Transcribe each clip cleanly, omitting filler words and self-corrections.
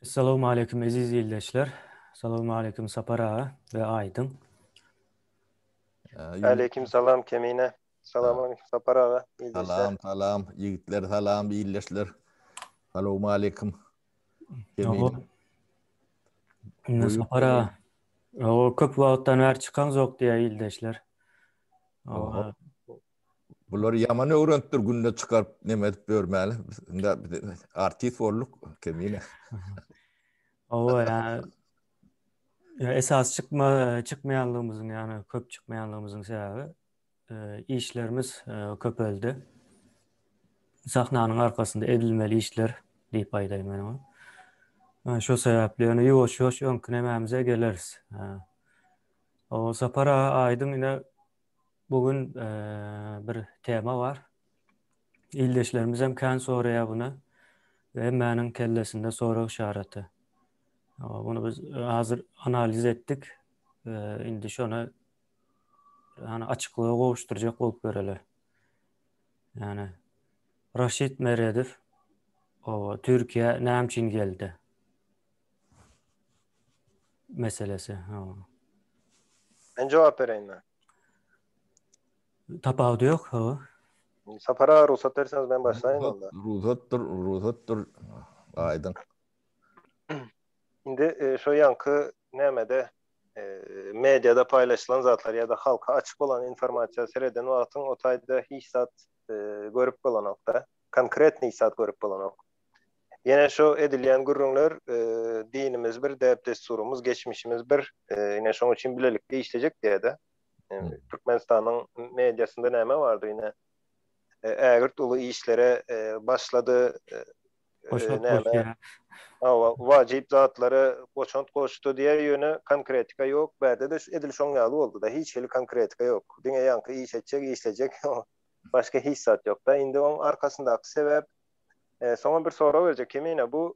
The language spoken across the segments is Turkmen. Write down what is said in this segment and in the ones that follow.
Salowmaleýkim eziz ildeşler. Salowmaleýkim Sapar aga we Aýdyň. Aleýkim salam Kemine. Salowmaleýkim Sapar aga, ildeşler. Salam, salam ýigitler, salam ildeşler. Salowmaleýkim. Kemine. Sapar aga, o köp wagtdan bäri çykaňzok diýýär ildeşler. Bular ýaman öwrenipdir günde çykaryp neme edip ýörmäli. Indi artist bolduk kemine. Owa ýa ýa esas çykma çykmaýanlygymyzyň ýagny köp çykmaýanlygymyzyň sebäbi e, işlerimiz e, köpeldi. Sahnanyň arkasynda edilmeli işler diýip aýdaýyn men oňa. E, şo sebäpli ýöne ýuwaş-ýuwaş öňki nemämize geleris. O Sapar aga aýdyň ine Bu gün bir tema bar. Ildeşlerimiz hem kän soraýar buny. Hemmäniň kellesinde sorag işareti. Bunu biz hazir analiz etdik. Indi şony yani açyklyga gowuşdyrjak bolup göreli. Yani Raşid Meredow o Türkiýä näme üçin geldi? Meselesi. Men jogap bereýinmi? Tapawudy ýok, hawa. Sapar aga rugsat berseňiz men başlaýyn onda. Rugsatdyr, rugsatdyr. Aýdyň. Indi e, şo ýaňky nämede e, mediada paýlaşylan zatlar ýa-da halka açyk bolan informasiýa sereden wagtyň o taýda hiç zat e, görüp bolanok-da. Konkretny hiç zat görüp bolanok. Ýene şo edilýän gürrüňler dinimiz bir, däp-dessurymyz, geçmişimiz bir. Ine şoň üçin bilelikde işlejek diýýär-de. Türkmenistanyň mediasynda näme bardy ine? Ägirt uly işlere başlady. Goşant goşýar. Hawa, wajyp zatlara goşant goşdy diýýär, ýöne konkretika ýok. Bärde-de edil şoň ýaly boldy-da, hiç hili konkretika ýok. Diňe ýaňky iş etjek, işlejek, başga hiç zat ýok-da. Indi oň arkasyndaky sebäp Soňam bir sorag berjek Kemine bu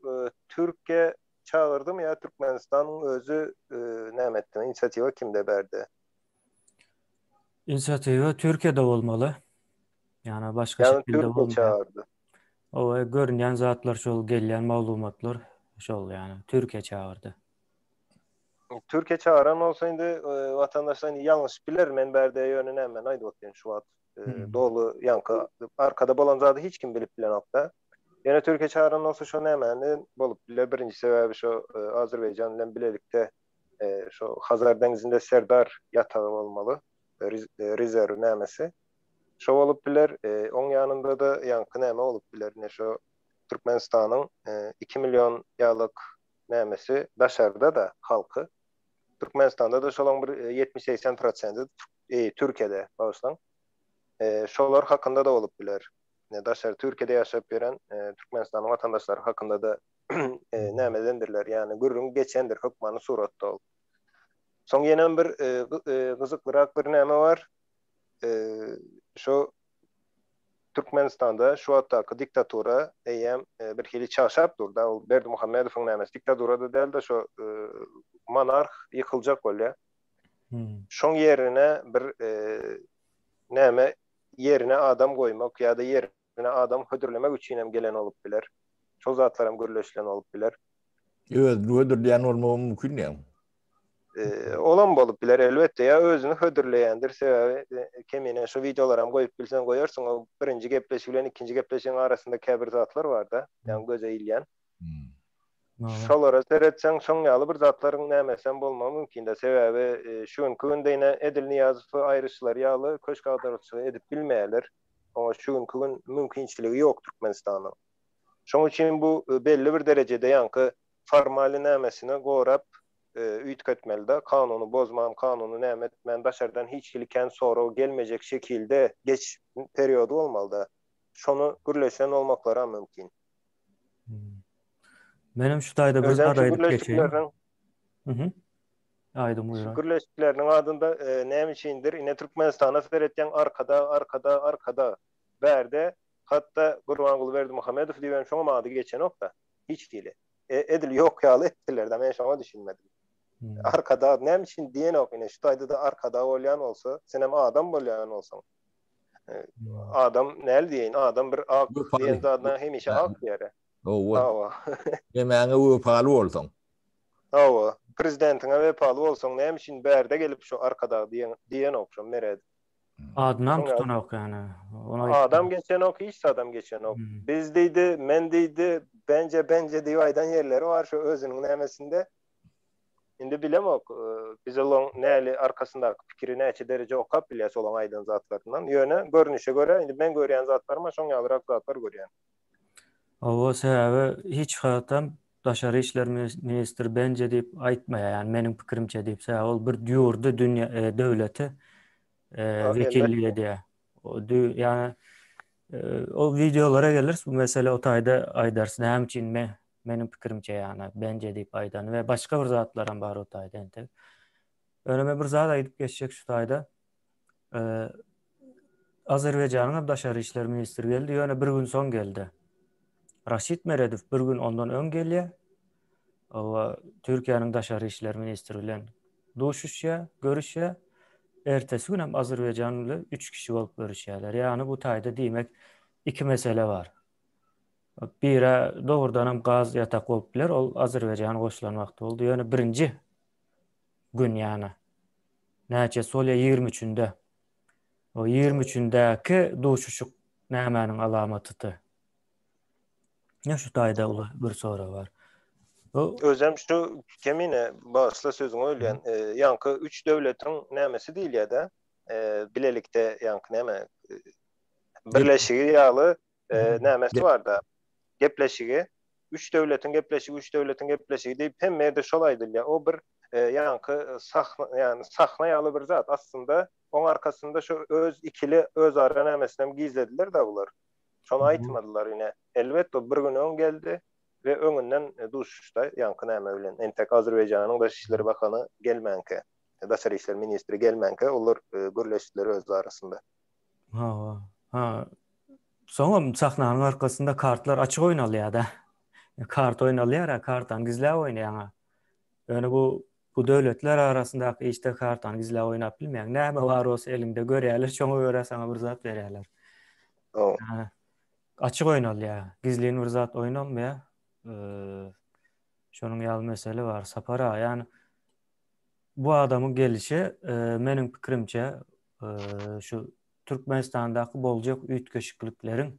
Türkiýe çagyrdymy ýa Türkmenistanyň özi näme etdimi inisiatiwa kimde bärde? Inisiatiwa Türkiýede bolmaly. Ýani başga şekilde bolmaýar. Çagyrdy. O görünýän zatlar şol gelýän maglumatlar şol ýani Türkiýe çagyrdy. Türkiýe çagyran bolsa indi watandaşlar indi ýalňyşyp biler men bärde ýöne näme aýdyp otyryn şu wagt doly ýaňky arkada bolan zady hiç kim bilip bilenokda. Ýöne Türkiýe çagyran bolsa şo nämäni bolup biler birinji sebäbi şo Azerbaýjan bilen bilelikde şo Hazar deňzinde Serdar ýatagy bolmaly rezerw nämesi şo bolup biler oň ýanynda-da ýaňky näme bolup biler ine şo Türkmenistanyň 2 million ýalyk nämesi daşarda-da halky Türkmenistanda-da şolaň bir 70-80 prosenti Türkiýede bagyşlaň. Şolar hakynda-da bolup biler. Daşary Türkiýede ýaşap ýören Türkmenistanyň watandaşlary hakynda-da näme edendirler, ýagny gürrüň geçendir hökmany suratda ol. Soň ýenem bir gyzyklyrak bir näme bar. Şo Türkmenistanda şu wagtdaky diktatura eýýäm bir hili çagşap dur-da, ol Berdimuhamedowyň nämesi diktatura-da däl-de şo monarh ýykyljak bolýar. Şoň ýerine bir näme ýerine adam goýmak ýa-da ýerine adam hödürlemek üçin hem gelen bolup biler. Şol zatlar hem gürleşilen bolup biler. Özüni hödürleýän bolmagy mümkin diýýäň. Olam bolup biler elbetde ýa özüni hödürleýändir sebäbi kemine şu wideolaram goýup bilseň goýarsyň o birinji gepleşik bilen ikinji gepleşigiň arasynda käbir zatlar barda ýagny göze ilýän. Şolara seretseň şoň ýaly bir zatlaryň nämesem bolmagy mümkinde sebäbi şu günki günde ine edil Nyýazowy aýryşlary ýaly köşk agdarylyşygy edip bilmeýärler oňa şu günki gün mümkinçiligi ýok Türkmenistanyň. Şoň üçin bu belli bir derejede ýaňky formaly nämesini gorap üýtgetmelide kanuny bozman kanuny näme etmän daşardan hiç hili kän sorag gelmejek şekilde geç periody bolmalyda şony gürleşen bolmaklaram mümkin. Menem şu taýda bir zat aýdyp geçeýin. Mhm. Aýdyň buýra. Gürleşikleriniň adynda näme üçindir ine Türkmenistana seretýäň arkada arkada arkada bärde hatda Gurbanguly Berdimuhamedow diýibem şoňam ady geçenokda hiç hili. Edil ýok ýaly etdiler-de men şoňa düşünmedim. Arkada näme üçin diýenok ine şu taýda-da arkada bolýan bolsa senem adam bolýan bolsaň. Adam näl diýeýin adam bir ak diýen zadyna hemişe ak diýer. Hawa. Hawa. Nemäňe wepaly bolsaň. Hawa. Prezidentiňe wepaly bolsaň näme üçin bärde gelip şu Arkadag diýen diýenok şo Meredow. Adynam tutanok ýani. Adam geçenok, hiç zadam geçenok. Biz diýdi, men diýdi, bence bence diýip aýdan ýerleri bar şu özüniň nämesinde. Indi bilemok, biz olaň näli arkasyndaky pikiri näçe dereje okap bilýäs olaň aýdan zatlaryndan. Ýöne görnüşe görä indi men görýän zatlaryma şoň ýalyrak zatlar görýän. Hawa, sebäbi hiç hatam daşary işler ministri bence diýip aýtmaýar, ýani meniň pikirimçe diýip, sebäbi ol bir ýurdy, dünýä döwleti wekillik edýär. O ýani o wideolara geliris, bu mesele o taýda aýdarys, näme üçin men meniň pikirimçe ýani bence diýip aýdany we başga bir zatlaram bar o taýda entek. Ýöne men bir zat aýdyp geçjek şu taýda. Azerbaýjanyň hem daşary işler ministri geldi, ýöne bir gün soň geldi. Raşid Meredow bir gün ondan öň gelýär. Owa, Türkiýäniň daşary işler ministri bilen duşuşýar, görüşýär. Ertesi gün hem Azerbaýjan bilen 3 kişi bolup görüşýärler. Ýagny bu taýda diýmek iki mesele bar. Biri dogrudan hem gaz ýatak bolup biler, ol Azerbaýjan goşulan wagty boldy. Ýöne birinji gün ýagny näçesi bolýar 23-ünde. O 23-ündäki duşuşyk nämäniň alamatydy? Ýa şu taýda uly bir sorag bar. Bu Özem şu Kemine bagyşla sözüňi bölýän. Ýaňky üç döwletiň nämesi diýilýär-de, bilelikde ýaňky näme birleşigi ýaly nämesi bar-da. Gepleşigi, üç döwletiň gepleşigi, üç döwletiň gepleşigi diýip hemme ýerde şol aýdylýar. O bir ýaňky sahna, ýagny sahna ýaly bir zat. Aslynda oň arkasynda şu öz ikili özara nämesinem gizlediler-de bular. Şony aýtmadylar ine. Elbetde o bir gün öň geldi we öňünden duşuşdy ýaňky näme bilen. Entek Azerbaýjanyň daş işleri bakany gelmänkä, daşary işler ministri gelmänkä olar gürleşdiler öz arasynda. Hawa. Ha. Soňam sahnanyň arkasynda kartlar açyk oýnalýar-da. Kart oýnalýar-a, kartany gizläp oýnaýaň-a. Ýöne bu bu döwletler arasyndaky işde kartany gizläp oýnap bilmeýäň. Näme bar bolsa eliňde görýärler, şoňa görä saňa bir zat berýärler. Açyk oýnalýar. Gizlin bir zat oýnalmaýar. Şonuň ýaly mesele bar. Sapar aga, ýani bu adamyň gelişi meniň pikirimçe şu Türkmenistandaky boljak üýtgeşiklikleriň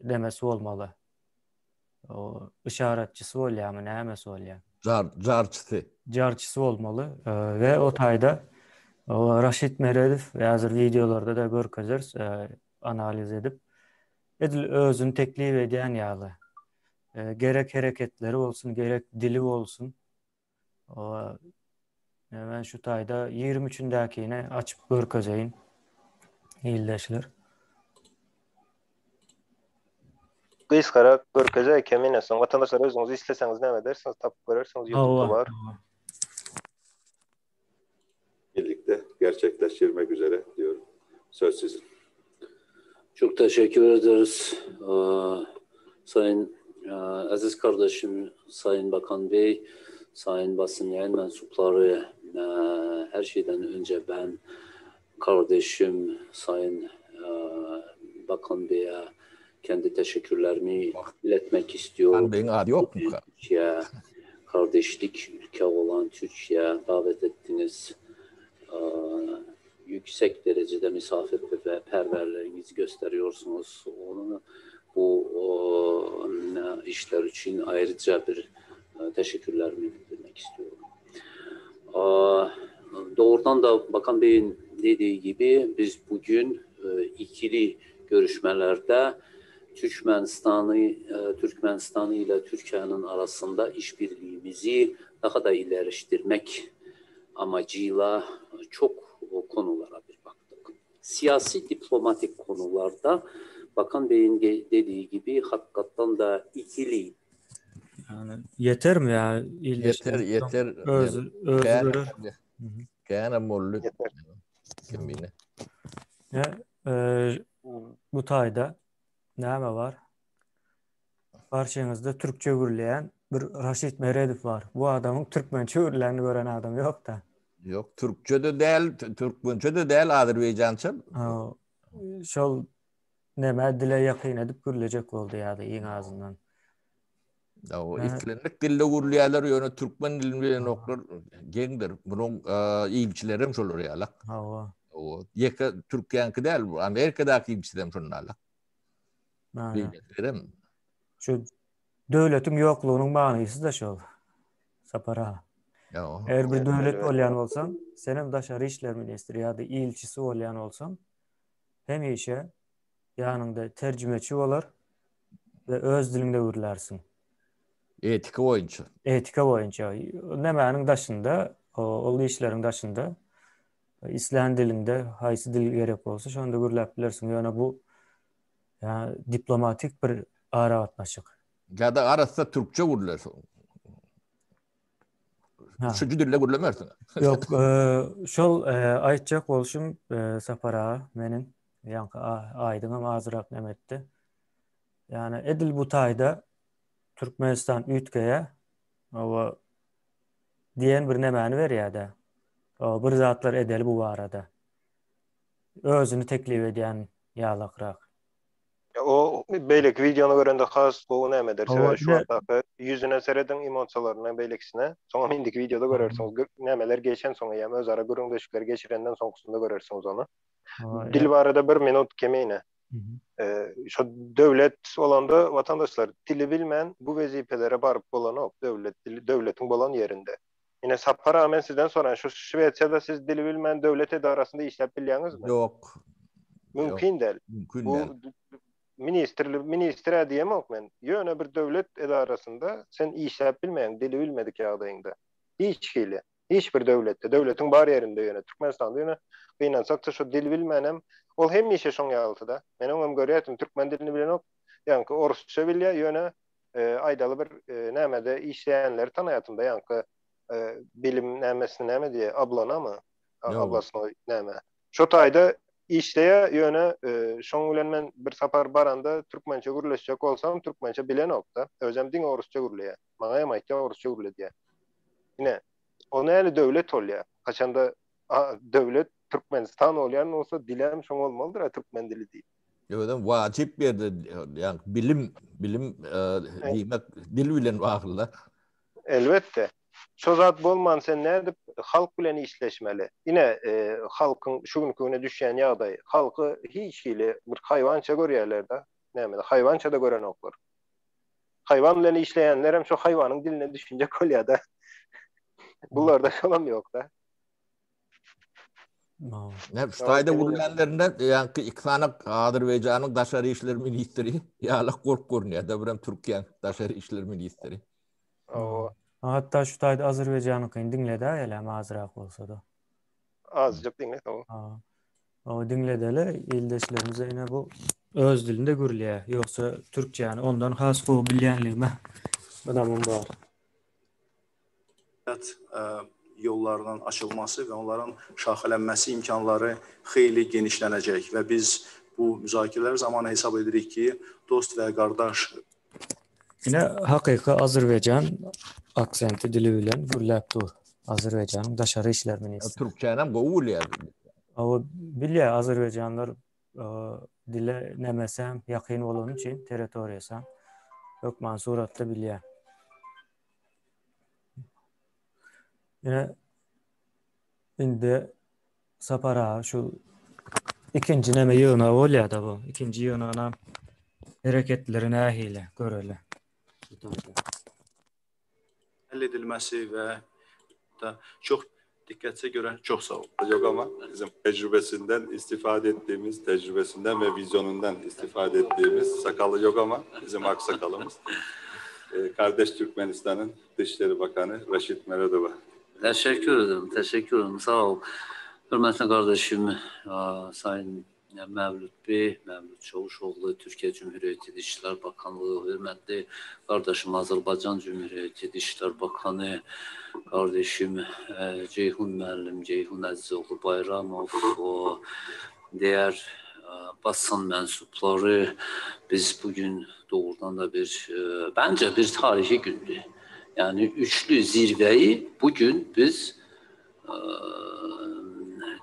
demesi bolmaly. O yşaratçysy bolýarmy, nämesi bolýar? Jar, jarçysy. Jarçysy bolmaly we o taýda o Raşid Meredow häzir wideolarda-da görkezeris, analiz edip, edil özüni teklip edýän ýaly. Gerek hereketleri bolsun, gerek dili bolsun. O men şu taýda 23-ündäkini açyp görkezeýin. Ildeşler. Gysgarak görkezeý Kemine soň watandaşlar özüňiz isleseňiz näme edersiňiz tapyp görersiňiz ýutubda bar. Birlikte gerçekleştirmek üzere diyorum. Söz sizin. Çok teşekkür ederiz. Sayın aziz kardeşim, Sayın Bakan Bey, Sayın basın yayın mensupları, her şeyden önce ben kardeşim Sayın Bakan Bey'e kendi teşekkürlerimi iletmek istiyorum. Bakan Bey'in adı yok mu? Türkiye, kardeşlik ülke olan Türkiye davet ettiniz. Yüksek derecede misafirperverlerinizi gösteriyorsunuz. Onu bu o, işler için ayrıca bir teşekkürlerimi bildirmek istiyorum. Doğrudan da Bakan Bey'in dediği gibi biz bugün ikili görüşmelerde Türkmenistan'ı Türkmenistan ile Türkiye'nin arasında işbirliğimizi daha da ileriştirmek amacıyla çok konulara bir baktık. Siyasi diplomatik konularda Bakan Bey'in dediği gibi hakikaten da ikili Yani ýetermi ýa Ýeter, ýeter. Öz öz görer. Kän boldy. Kim bile. Ya, e, bu taýda näme bar? Garşyňyzda türkçe gürleýän bir Raşid Meredow bar. Bu adamyň türkmençe gürlänini gören adam ýok-da. Ýok, türkçe-de däl, türkmençe-de däl, azerbaýjança. Şol. Nämä dile ýakyn edip gürlejek boldy ýa-da iň azyndan. Ya o islendik dilde gürleýärler, ýöne türkmen dilini bilenoklar geňdir. Munuň ilçileri hem şolar ýalak. Hawa. O ýeke Türkiýäňki däl bu, Amerikadaky ilçisi hem şonda. Beýlekiler hem. Şu döwletiň ýoklugynyň manysy-da şol. Sapar aga. Eger bir döwlet bolýan bolsaň, senem daşary işler ministri ýa-da ilçisi bolýan bolsaň, hemişe ýanyňda terjimeçi bolar we öz diliňde gürlärsiň. Etika boýunça. Etika boýunça. Nämäniň daşynda, ol işleriň daşynda islän diliňde haýsy dil gerek bolsa şonda gürläp bilersiň. Ýöne bu ýa diplomatik bir aragatnaşyk. Ýa-da arassa türkçe gürlersiň. Üçünji dilde gürlemersiň. Ýok, şol aýtjak bolşum Sapar aga meniň ýaňky aýdyňam azrak neme etdi. Ýani edil bu taýda Türkmenistan üýtgeýär. Owa diýen bir nemäni berýär-de. Owa bir zatlar edeli bu barada. Özüni teklip edýän ýalakrak. O beýleki wideony görende has gowy näme eder. Sebäbi şu wagtdaky ýüzüne serediň, emosiýalaryna, beýlekisine. Soňam indiki wideoda görersiňiz. Nämeler geçen soň eýýäm özara gürrüňdeşlikleri geçirenden soňkusynda görersiňiz ony. Dil barada bir minut kemine. Şo döwlet bolanda watandaşlar dili bilmän bu wezipelere baryp bolanok döwlet dili döwletiň bolan ýerinde. Ine Sapar aga men sizden soraýyn şu Şwesiýada siz dili bilmän döwlet edarasynda işläp bilýäňizmi? Ýok. Mümkin däl. Mümkin däl. Ministrli ministr-ä diýemok men. Ýöne bir döwlet edarasynda sen işläp bilmeýäň dili bilmedik ýagdaýyňda. Hiç hili. Hiç bir döwletde, döwletiň bar ýerinde ýöne Türkmenistanda ýöne gynansakda şu dil bilmänem ol hemişe şoň ýalysyda. Men oňam görýärdim türkmen dilini bilenok. Ýaňky orusça bilýär ýöne aýdaly bir nämede işleýänleri tanaýatymda ýaňky bilim nämesini näme diýýär ablonamy? Oblasnoý näme. Şo taýda işleýär ýöne şoň bilen men bir sapar baranda türkmençe gürleşjek bolsam türkmençe bilenokda. Özem diňe orusça gürleýär. Maňa hem aýtýar orusça gürle diýýär. Ine, o näli döwlet bolýar? Haçanda döwlet Türkmenistan bolýan bolsa, dilem şoň bolmalydyr-a türkmen dili diýip. Özem wajyp ýerde, ýagny bilim, bilim diýmek dil bilen bagly-da. Elbetde. Şo zat bolman sen nädip halk bilen işleşmeli? Ine, halkyň şu günki güne düşýän ýagdaýy. Halky hiç hili bir haýwança görýärler-de. Näme, haýwança-da görenoklar. Haýwan bilen işleýänlerem şo haýwanyň diline düşünjek bolýar-da. Bularda şolam ýok-da. Ne, şu taýda gürlänlerinde ýaňky iki sany Azerbaýjanyň daşary işler ministri ýalak bolup görünýär-de, birem Türkiýäň daşary işler ministri. Hawa. Hatda şu taýda Azerbaýjanyňkyny diňledäýelem azrak bolsa-da. Azjyk diňle, hawa. Hawa diňledeli ildeşlerimize ine bu öz dilinde gürleýär. Ýogsa türkçäni ondan has gowy bilýänligime ynamym bar. Yollarının açılması ve onların şaxələnməsi imkanları xeyli genişlənəcək və biz bu müzakirələr zamanı hesab edirik ki, dost və qardaş Ine hakyky Azerbaýjan aksenti dili bilen gürläp dur. Azerbaýjanyň daşary işler ministri. Türkçänem gowy bilýär. Hawa bilýär azerbaýjanlar dile nemesem ýakyn bolany üçin territoriýasam hökman suratda bilýär. Ine indi Sapar aga şu ikinji neme ýygnagy bolýar-da bu. Ikinji ýygnagyna hereketleri nähili göreli. Həll edilməsi və da çox diqqətinizə görə çox sağ olun. Yok ama bizim tecrübesinden istifade ettiğimiz, tecrübesinden ve vizyonundan istifade ettiğimiz sakalı yok ama bizim aksakalımız. Kardeş Türkmenistan'ın Dışişleri Bakanı Raşid Meredova. Teşekkür ederim, teşekkür ederim. Sağ ol. Hörmətli qardaşım, Sayın Mevlüt Bey, Mevlüt Çavuşoğlu, Türkiye Cumhuriyeti Dışişler Bakanlığı, hörmətli qardaşım Azərbaycan Cumhuriyeti Dışişler Bakanı, kardeşim Ceyhun müəllim, Ceyhun Əzizoğlu Bayramov, o diğer basın mensupları, biz bugün doğrudan da bir, bence bir tarihi gündü. Yani üçlü zirveyi bugün biz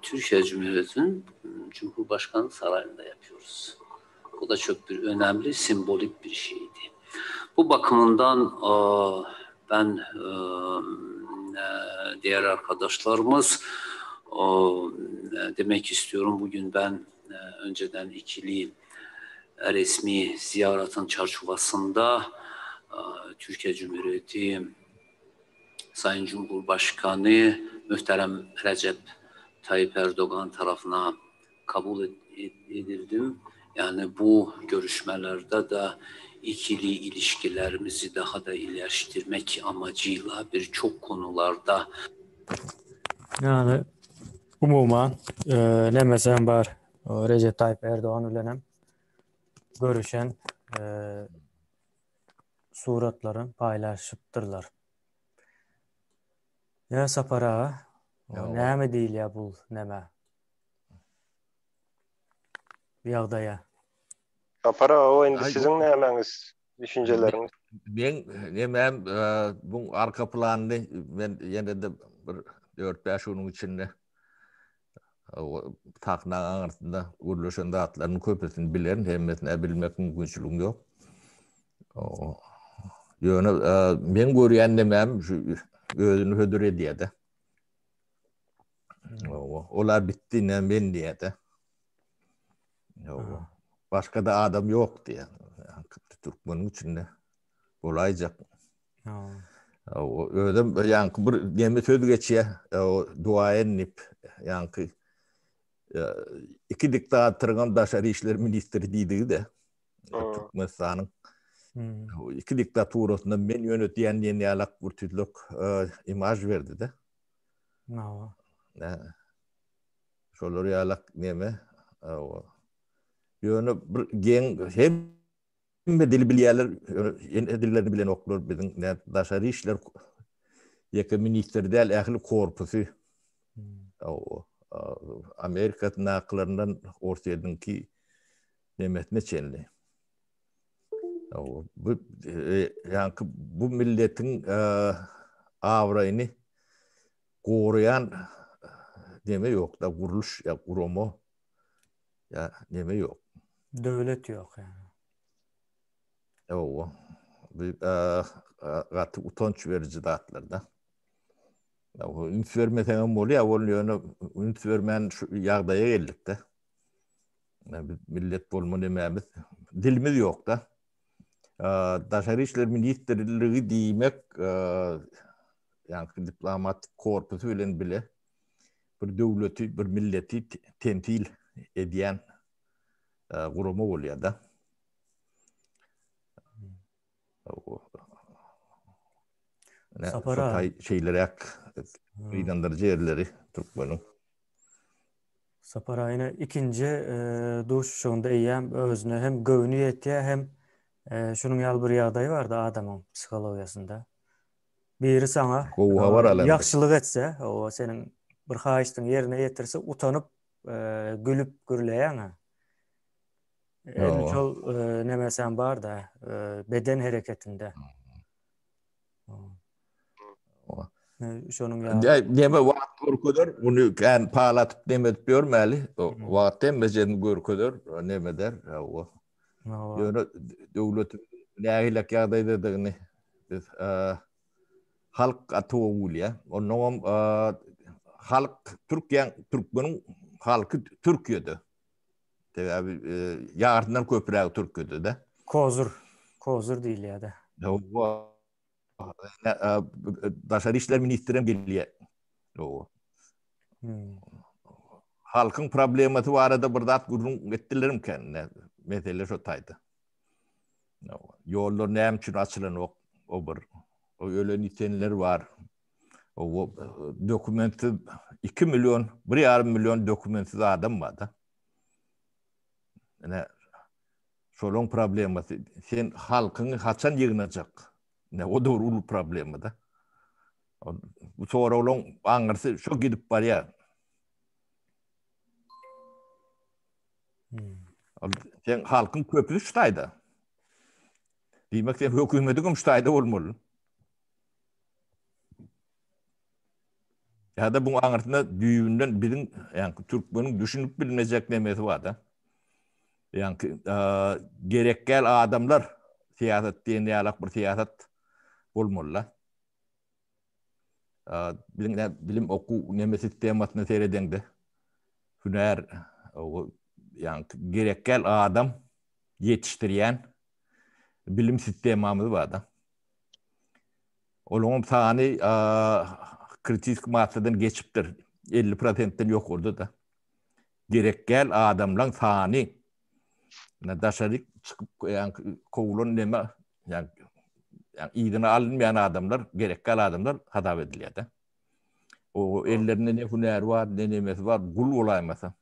Türkiye Cumhuriyeti'nin Cumhurbaşkanı Sarayı'nda yapıyoruz. Bu da çok bir önemli simbolik bir şeydi. Bu bakımından ben diğer arkadaşlarımız demek istiyorum bugün ben önceden ikili resmi ziyaretin çerçevesinde Türkiye Cumhuriyeti Sayın Cumhurbaşkanı Muhterem Recep Tayyip Erdoğan tarafına kabul edildim. Yani bu görüşmelerde de ikili ilişkilerimizi daha da iyileştirmek amacıyla birçok konularda Yani umuman nemesem bar Recep Tayyip Erdoğan bilenem görüşen suratlaryny paýlaşypdyrlar. Ýa Sapar aga, näme diýilýär bu nämä? Ýagdaýa. Sapar aga, o indi siziň nämäňiz, düşünjeleriňiz? Meň nämäm, bu arka planyny men ýene-de bir dört-bäş günüň içinde sahna aňyrsynda gürleşen zatlarynyň köpüsini bilerin, hemmesini bilmek mümkinçiligim ýok. Ýöne meň görýän nemäm şu özüni hödür edýär-de. Olar bitdi, ne men diýär-de. Başga-da adam ýok diýär. Türkmeniň içinde bolaýjak. Özem ýaňky bir neme söz geçýär, duaen diýip, ýaňky iki diktatoryňam daşary işler ministri diýdigi-de. Türkmenistanyň iki diktaturasynda men ýönetýän diýen ýalak bir tüzlük imaj berdi-de. Şolar ýalak neme? Ýöne bir geň hem Hemme dili bilýärler, ýöne ene dillerini bilenoklar biziň daşary işler ýeke ministr däl, ähli korpusy. Amerikasyndakylaryndan Orsýetiňki nemesine çenli. Bu ýaňky bu milletiň abraýyny goraýan neme ýok-da, gurluş ýa gurama Ýa neme ýok. Döwlet ýok ýa. Owa. Bu gaty utanç beriji zatlar da. Üns bermeseň hem bolýar, ol ýöne üns bermän şu ýagdaýa geldik-de. Biz millet bolma nemämiz, dilimiz ýok-da. Daşary işler ministrligi diýmek, ýa-ni diplomatik korpusy bilen bile bir döwleti, bir milleti temsil edýän gurama bolýar-da. Sapar şeýleräk gynandyryjy ýerleri türkmeniň. Sapar aýyna ikinji duşuşygynda eýýäm özüne hem göwni ýetýär, hem şunuň ýaly bir ýagdaý bardy adamyň psihologiýasynda. Biri saňa gowy habar alan. Ýagşylyk etse, o seniň bir haýyşdyňy ýerine ýetirse, utanyp, gülüp gürleýäň-ä. Edil şol nemesem bar-da, beden hereketinde. Şonuň ýaly. Neme wagt görkezer, muny kän palatyp neme edip ýörmäli. Wagt hemmejesini görkezer, neme eder. Ýöne döwletiň nähilek ýagdaýdadygyny biz halk gaty gowy bilýär. Onnoňam halk Türkiýäň, türkmeniň halky Türkiýede. Sebäbi ýarysyndan köprägi Türkiýede-de. Kozur, kozur diýilýär-de. Daşary işler ministri hem gelýär. Hmm. Halkyň problemasy barada bir zat gürrüň etdilermikä? Mesele şo taýda. Ýollar näme üçin açylanok? O bir. O ölen ýitenler bar. O dokumentsiz 2 million, 1,5 million dokumentsiz adam bar da. Ine şolaň problemasy. Sen halkyňy haçan ýygnajak? Ne o da bir uly problema da. Bu soraglaryň aňyrsy şo gidip barýar. Hmm. Sen halkyň köpüsi şu taýda. Diýmek sen hökümetiň hem şu taýda bolmaly. Ýa-da bu aňyrsynda düýbünden biziň, ýa-ni türkmeniň düşünip bilmejek nemesi bar-da. Ýaňky gerek däl adamlar syýasat diýen ýalak bir syýasat bolmaly-da. Biziň bilim okuw neme sistemasyna seredeňde hünär ýaňky gerek däl adam ýetişdirýän bilim sistemamyz bar-da. Olaryň sany kritik massadan geçipdir. 50 prosentden ýokarda-da. Gerek däl adamlaň sany daşary çykyp ýaňky kowulan neme ýaňky yzyna alynmaýan adamlar gerek däl adamlar hasap edilýär-de. O ellerinde ne hünäri bar, ne nemesi bar, gul bolaýmasa.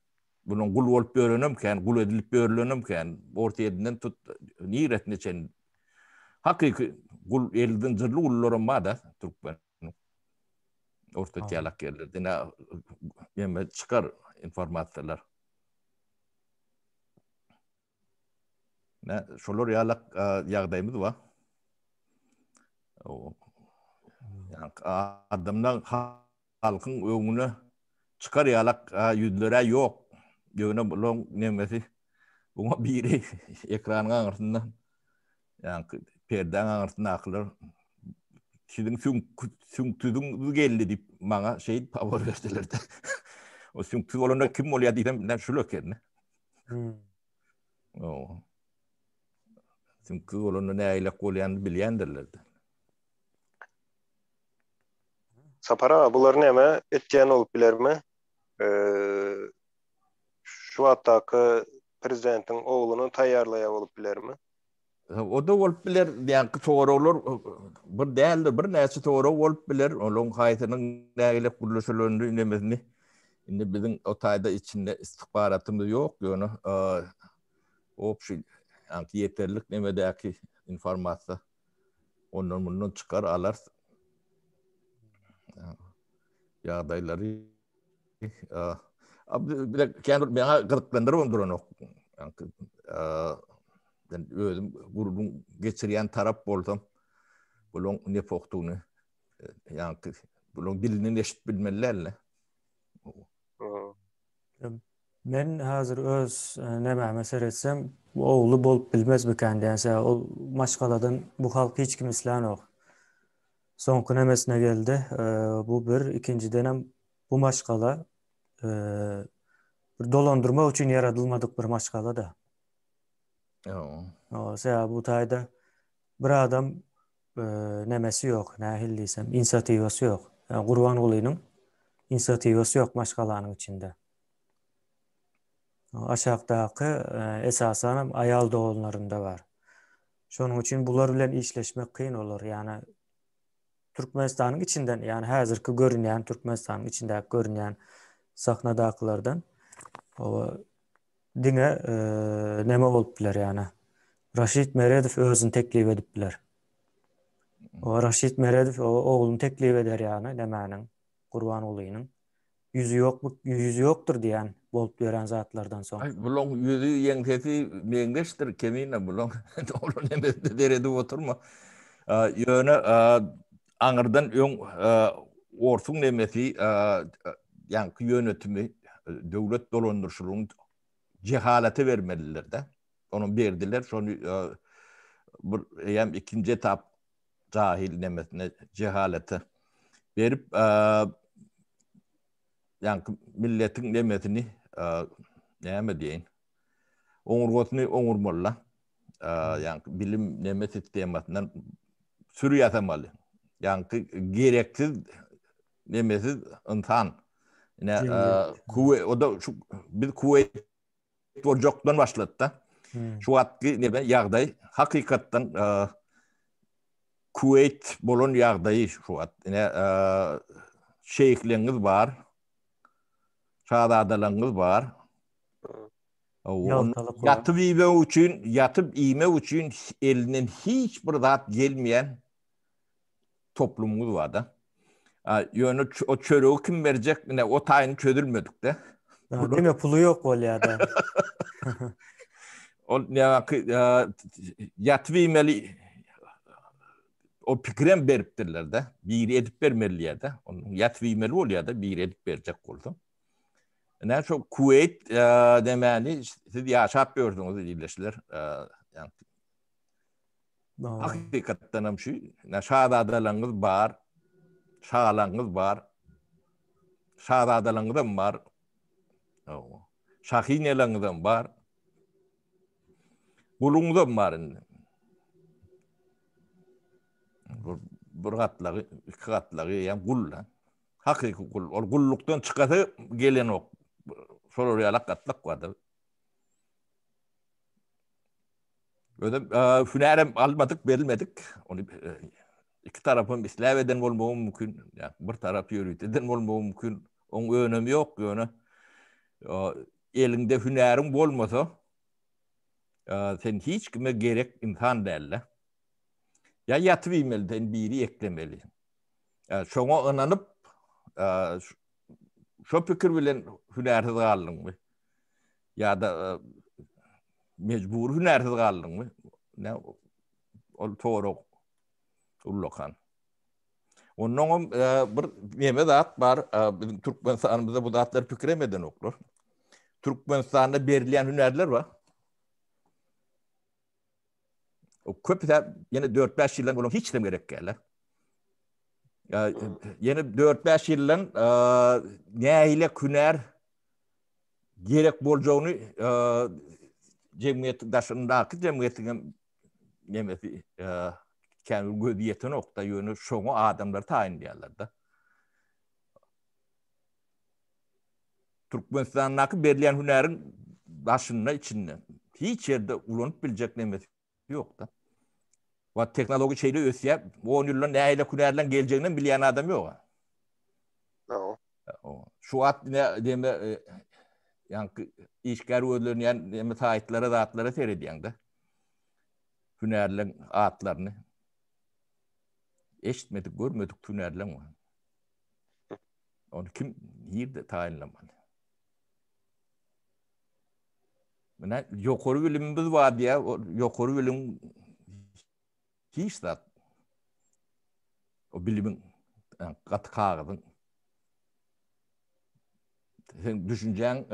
Bunuň gul bolup ýörenem kän, gul edilip ýörülenem kän. Orsýetinden tut, niresine çenli. Hakyky gul, eli zynjyrly gullaram bar-da türkmen. Orta ýalak ýerlerde ne ýeme çykar informasiýalar. Ne şolar ýalak ýagdaýymyz bar. Ýa adamlar halkyň öňüne çykar ýalak ýüzleri ýok. Ýöne bulaň nemesi buňa biri ekranyň aňyrsynda Ýaňky perdäň aňyrsyndakylar siziň süňk süňksüziňiz geldi diýip maňa şeýdip habar berdiler-de. O süňksüz bolanda kim bolýar diýsem, näme şul eken. Hmm. O. Süňksüz bolanda nägilek bolýanyny bilýändirler-de. Sapar aga, bular näme etýän bolup bilermi? Ee, şu wagtdaky prezidentiň ogluny taýýarlaýar bolup bilermi? O-da bolup biler, ýaňky soraglar bir däldir, birnäçe sorag bolup biler. Olaryň haýsynyň nägile gürleşilenini, nemesini indi biziň o taýda içinde istihbaratymyz ýok, ýöne obşi ýaňky ýeterlik nemedäki informasiýa ondan mundan çykar alarys. Ýagdaýlary Bir kän bir meňe gyzyklandyrybam duranok. Ben özüm gürrüň geçirýän tarap bolsam, bulaň ne pohdugyny, ýaňky bulaň dilinden eşidip bilmeli däldi. Men häzir öz nemäme seretsem, ogly bolup bilmezmikän diýen, sebäbi ol maşgaladan bu halk hiç kim islänok. Soňky nemesine geldi. Bu bir, ikinjidenem bu maşgala bir dolandyrmak üçin ýaradylmadyk bir maşgala-da. Ýa. Sebäbi bu taýda bir adam nemesi ýok, nähili diýsem, inisiatiwasy ýok. Ýa Gurbangulynyň inisiatiwasy ýok maşgalanyň içinde. Aşakdaky esasanam aýal doganlarynda bar. Şonuň üçin bular bilen işleşmek kyn bolar. Ýagny Türkmenistanyň içinden, ýagny häzirki görünýän Türkmenistanyň içindäki görünýän sahnadakylardan oba diňe e, neme bolup biler ýagny Raşid Meredow özüni teklip edip biler. O Raşid Meredow o ogluny teklip eder ýagny nemäniň Gurbangulynyň. Ýüzi ýok, ýüzi ýokdur diýen bolup ýören zatlardan soň. Aý, bulaň ýüzi, ýeňsesi meňzeşdir, Kemine, bulaň olar nemesine seredip oturma. Ýöne aňyrdan öň orsuň nemesi, ýaňky ýönetimi, döwlet dolandyryşylygyny jehalete bermelidir-de. Onuň berdiler, şony bir eýýäm ikinji etap jahil nemesine jehalete berip ýaňky milletiň nemesini näme diýeýin oňurgasyny oňurmaly ýaňky bilim neme sistemasyndan sürü ýasamaly ýaňky gereksiz nemesiz ynsan ine kuwe o da şu biz kuweýt boljakdan başlady-da. Hmm. Şu wagtky neme ýagdaý hakykatdan e, Kuweýt bolan ýagdaýy şu wagt. Ine e, şeýhleňiz bar. Şazadalaryňyz bar. Ýatyp iýmek üçin, ýatyp iýmek üçin elinden hiç bir zat gelmeýän toplumyňyz bar-da. Ýöne o çöregi kim berjek, ine o taýyny çözülmedik-de. Diňe puly ýok bolýar-da. Ol näki ýatyp iýmeli o pikirem beripdirler-de. Biri edip bermeli diýýär-de. Onuň ýatyp iýmeli bolýar-da, biri edip berjek bolsa. Ine şu Kuweýt demäni siz ýaşap ýörsüňiz ildeşler. Hakykatdan hem şu şazadalaryňyz bar, şalaryňyz bar, şazadalaryňyz hem bar, şahineleriňiz hem bar, guluňyz hem bar indi. Bir gatlagy, iki gatlagy ýa gul. Hakyky gul. Ol gullukdan çykasy gelenok. Şolar ýalak gatlak bardyr. Özüm e, hünärem almadyk, berilmedik. Ony e, iki tarapym isläp eden bolmagy mümkin. Ýa bir tarap ýörite eden bolmagy mümkin. Oň önemi ýok ýöne. Eliňde hünäriň bolmasa, e, sen hiç kime gerek insan däl-de. Ýa ýatyp iýmeli, sen biri eklemeli. Şoňa ynanyp, şo pikir bilen hünärsiz galdyňmy? Ýa-da mejbur hünärsiz galdyňmy? Ne ol sorag ullakan. Ondan hem bir neme zat bar, bizim Türkmenistanymyzda bu zatlary pikir hem edenoklar. Türkmenistanda berilýän hünärler bar. O köpüsi ýene 4-5 ýyldan bolan hiç hem gerek däl. Ýene 4-5 ýyldan nähili hünär gerek boljagyny jemgyýetiň daşyndaky jemgyýetiň hem nemesi kämil gözi ýetenok-da, ýöne şoňa adamlar taýynlaýarlar-da. Türkmenistandaky berilýän hünäriň daşynda, içinde hiç ýerde ulanyp biljek nemesi ýok-da. Wagt tehnologiýa şeýle ösýär, 10 ýyldan nähili hünärleň geljegini hem bilýän adam ýok. Şu wagt ine deme e, ýaňky işgär gözlenýän deme saýtlara, zatlara seredýäň-de. Hünärleň atlaryny eşitmedik, görmedik hünärleň bar. Ony kim nirde taýynlamaly? Mine ýokary bilimimiz bar diýýär, ýokary bilim hiç zat. O bilimiň gaty kagyzyň sen düşünjäň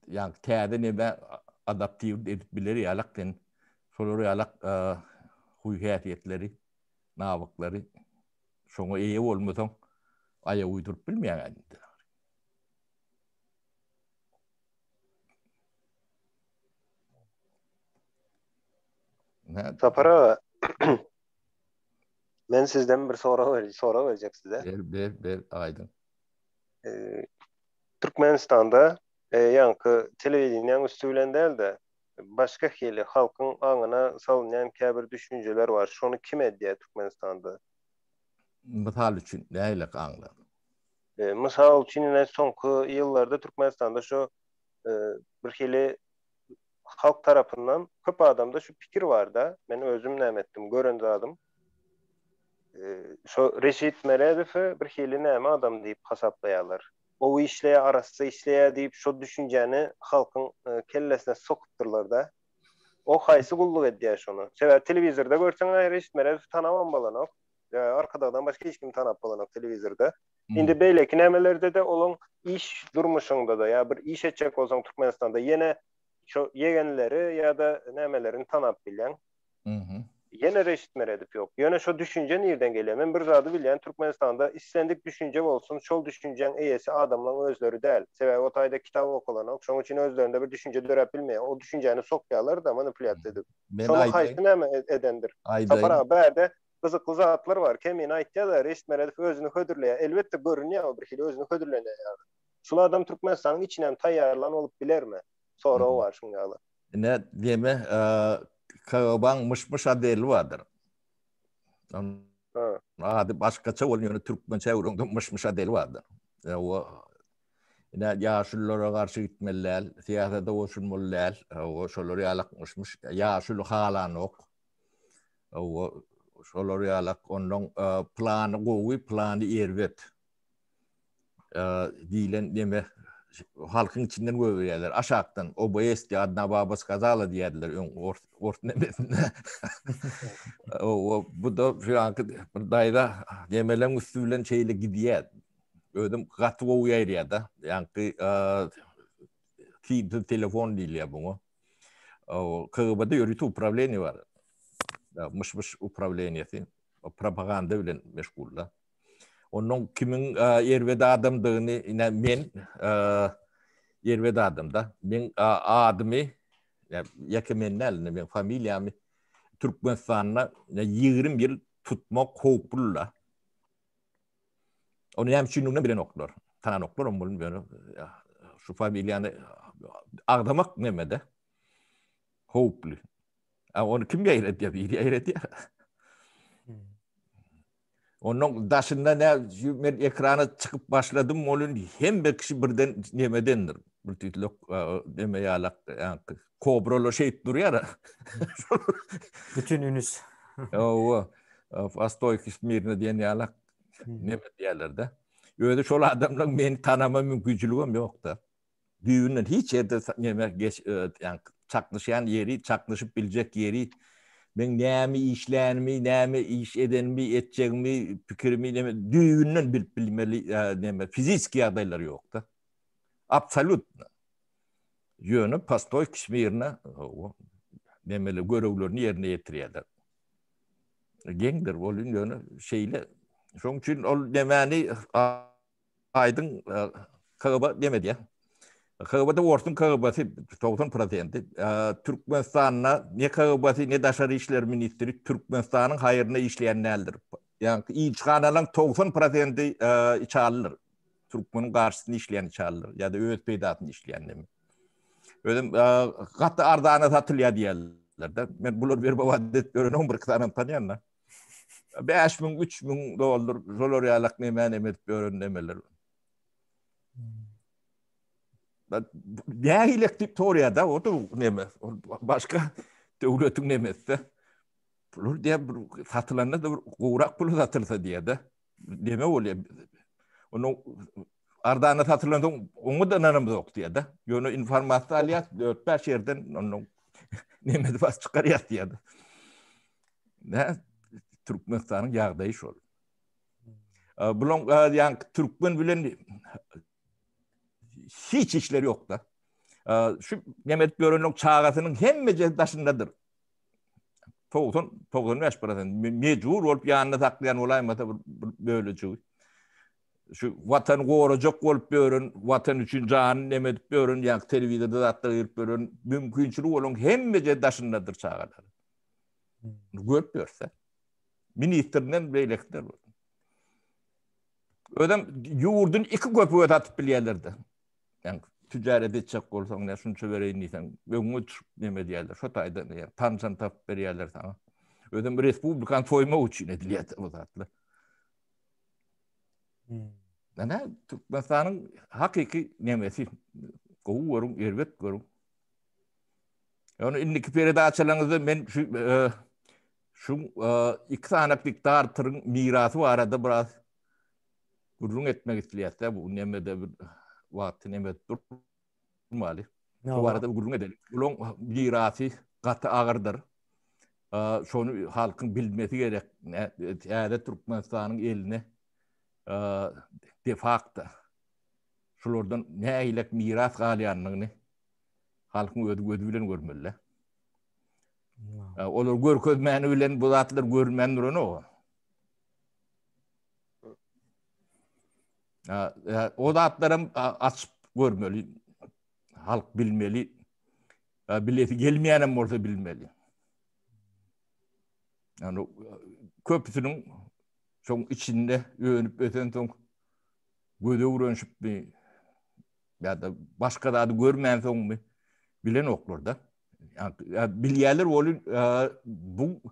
ýa täze neme adaptiw edip biler ýalak sen şolar ýalak huy-häsiýetleri, nawyklary Şoňa eýe bolmasaň, aýak uýduryp bilmeýäň indi. Sapar aga, men sizden bir sorag ber, sorag berjek size. Ber, ber, ber, aýdyň. Türkmenistanda ýaňky telewideniýäň üsti bilen däl-de, başga hili halkyň aňyna salynýan käbir düşünjeler bar. Şony kim edýär Türkmenistanda? Mysal üçin nähili aňlar? Mysal üçin ine soňky ýyllarda Türkmenistanda şu bir hili halk tarapyndan köp adamda şu pikir barda, men özüm näme etdim, gören zadym. Şo Reşit Meredowy bir hili näme adam diýip hasaplaýarlar. Gowy işleýär, arassa işleýär diýip şo düşünjäni halkyň kellesine sokupdyrlar-da. O haýsy gulluk edýär şony? Sebäbi telewizorda görseň Reşit Meredowy tanabam bolanok. Arkadagdan başga hiç kimi tanap bolanok telewizorda. Indi beýleki nämelerde-de olaň iş durmuşyňda-da ýa bir iş etjek bolsaň Türkmenistanda ýene şo ýegenleri ýa-da nämelerini tanap bilýäň. Ýene Reşit Meredow ýok. Ýöne şo düşünje nirden gelýär? Men bir zady bilýän, Türkmenistanda islendik düşünje bolsun, şol düşünjäň eýesi adamlaň özleri däl. Sebäbi o taýda kitap okalanok. Şoň üçin özlerinde bir düşünje döräp bilmeýär. O düşünjäni sokýarlar-da manipulýasiýa edip. Şony haýsy näme edendir? Sapar aga bärde gyzykly zatlar bar. Kemine aýtýar-da, Reşit Meredow özüni hödürleýär. Elbetde görünýär o birhili özüni hödürlenýär ýaly. Şul adam Türkmenistanyň içinem taýýarlan bolup bilermi? Soragy bar şuň ýaly. Ine deme KGB-nyň myş-myş odeli bardyr. Ady başgaça bolýar, ýöne türkmençe öwrende myş-myş odeli bardyr. O ine ýaşululara garşy gitmeli däl, syýasata goşulmaly däl. O şolar ýalak myş-myş ýaşuly halanok. O şolar ýalak ondan plany gowy, plany erbet. diýlen neme halkyň içinden göberýärler. Aşakdan OBS diýip adna baba skazala diýerdiler öň ors ors nemesinde. O bu da şu anky bir daýza nemeleň üstü bilen şeýle gidýär. Özüm gaty gowy ýaýraýar-da. Ýaňky simsiz telefon diýilýär buňa. KGB-de ýörite uprawleniýe bar. Myş-myş uprawleniýesi. Propaganda bilen meşgul-da. Onuň kimiň erbet adamdygyny ine men erbet adamda. Men adymy ýeke men däl, ine men familiýamy Türkmenistanda 20 ýyl tutmak howply-da. Ony näme üçinligini bilenoklar. Tananoklar hem bolun ýöne şu familiýany agzamak nemede howply. A ony kim ýaýradýar? Biri ýaýradýar. Ondan daşynda ne men ekrana çykyp başladym, onun hemme kişi birden nemedendir. Bir tüýtlük neme ýalak, ýa kobralar şeýip durýar. Bütün ünüs. Owa. Astoýki smirna diýen ýalak neme diýerler-de. Özi şol adamlaryň meni tanama mümkinçiligem ýok-da. Düýbünden hiç ýerde neme geç ýa çaknyşýan ýeri, çaknyşyp biljek ýeri, meň näme işlänimi, näme iş edenimi, etjegimi, pikirimi neme düýbünden bilip bilmeli neme fiziki ýagdaýlary ýok-da. Absolýutno. Ýöne postoý smirna nemeli görevlerini ýerine ýetirýärler. Geňdir ol ýöne şeýle. Şoň üçin ol nemäni aýdyň KGB neme diýýär? KGB-de orsuň KGB-si 90 prosenti. Türkmenistanda ne KGB-si ne daşary işler ministri Türkmenistanyň haýryna işleýän däldir. Ýagny ilçihanalaryň 90 prosenti içalydyr. Türkmeniň garşysyna işleýän içalydyr ýa-da öz peýdasyna işleýän neme. Özüm gaty arzana satylýar diýýärler-de. Men bular berbat edip ýören bir iki sany tanýan-da. 5000, 3000 dollar şolar ýalak näme näme edip ýören nemeler. Nähili diýip sorýar-da, o da neme, başga döwletiň nemesi-de. Bular diýär, bir satylanda da bir gowrak pula satylsa diýär-de. Neme bolýar? Onuň arzana satylan soň oňa da ynanamzok diýär-de. Ýöne informasiýa alýar, 4-5 ýerden onuň nemesi bas çykarýar diýär-de. Nä Türkmenistanyň ýagdaýy şol. Bulaň ýa türkmen bilen hiç işleri ýok-da. Şu neme edip ýörenleň çagasynyň hemmeje daşyndadyr. 90 95 prosent mejbur bolup ýanynda saklaýan bolaýmasa bir, bir bölejigi. Şu watany gorajak bolup ýören, watan üçin janyny neme edip ýören, ýa telewizorda zatlar girip ýören mümkinçiligi bolan hemmeje daşyndadyr çagalar. Görüp ýörse. Ministrinden beýlekiler. Özem ýurdun iki köpüge satyp bilýärler-de. Ýa ticaret etjek bolsaň, ne şunça bereýin diýseň, öňüňe düşüp neme diýerler. Şo taýdan ýa tanşan tapyp berýärler saňa. Özem respublikany soýmak üçin edilýär bu zatlar. Hmm. Näme Türkmenistanyň hakyky nemesi gowy görüň, erbet görüň. Ýöne indiki peredaçalaryňyzda men şu e, şu e, iki sany diktatoryň mirasy barada biraz gürrüň etmek isleýäs-de bu nemede bir wagty neme durmaly. Bu barada gürrüň edelim. Bulaň mirasy gaty agyrdyr. Şony halkyň bilmesi gerek. Täze Türkmenistanyň eline de facto şulardan nähilek miras galýandygyny halkyň özi gözi bilen görmeli. Olar görkezmäni bilen bu zatlar görünmän duranok. O zatlaram açyp görmeli. Halk bilmeli. Bilesi gelmeýänem bolsa bilmeli. Yani köpüsiniň şoň içinde önüp ösen soň göze öwrenişipmi ýa-da başga zady görmän soňmy bilenoklar-da. Ýa bilýärler ol bu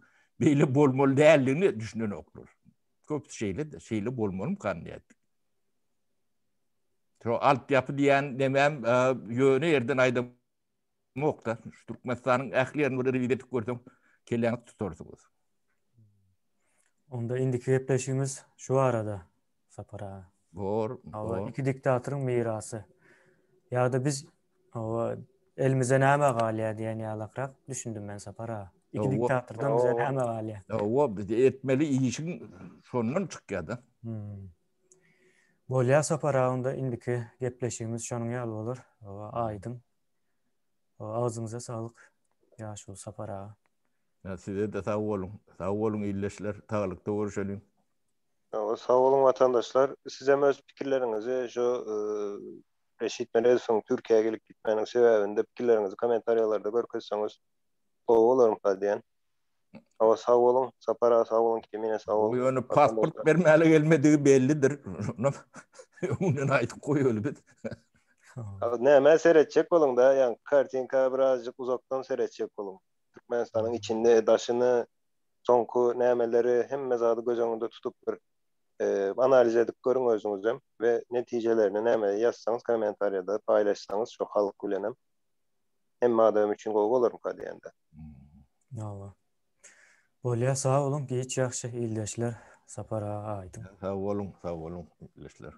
beýle bolmaly däldigini düşünenoklar. Köpüsi şeýle-de, şeýle bolmalymykan diýýär. Şo altyapy diýen nemem ýöne ýerden aýdamok-da. Şu Türkmenistanyň ähli ýerini bir rewiziýa edip görseň, kelläňi tutarsyňyz. Onda indiki gepleşigimiz şu barada, Sapar aga. Bor, bor. Iki diktatoryň mirasy. Ýa-da biz Hawa, elimize näme galýar diýen ýalakrak düşündim men Sapar aga. Iki diktatordan bize näme galýar? Hawa, biz etmeli işiň şondan çykýar-da. Hmm. Bolýar Sapar aga onda indiki gepleşigimiz şonuň ýaly bolar. Aýdyň. Agzyňyza saglyk ýaşuly Sapar aga. Ya size-de sag boluň. Sag boluň ildeşler. Saglykda görüşeliň. Sag boluň watandaşlar. Sizem öz pikirleriňizi şu Reşit Meredowyň Türkiýä gelip gitmeginiň sebäbinde pikirleriňizi kommentariýalarda görkezseňiz gowy bolarmyka diýen. Hawa sag boluň Sapar aga sag boluň Kemine sag boluň. Ýöne pasport bermäli gelmedigi bellidir. Öňünden aýdyp goýaly biz. Nämä seretjek boluň da, ýa kartinka birazjyk uzakdan seretjek boluň. Türkmenistanyň içinde, daşyny, soňky nämeleri hemme zady göz öňünde tutup bir analiz edip görüň özüňizem we netijelerini näme ýazsaňyz kommentariýada paýlaşsaňyz şu halk bilenem hemme adam üçin gowy bolarmyka diýende. Hawa. Bolýa sag boluň giç ýagşy ildeşler Sapar aga aýdyň. Sag boluň sag boluň ildeşler.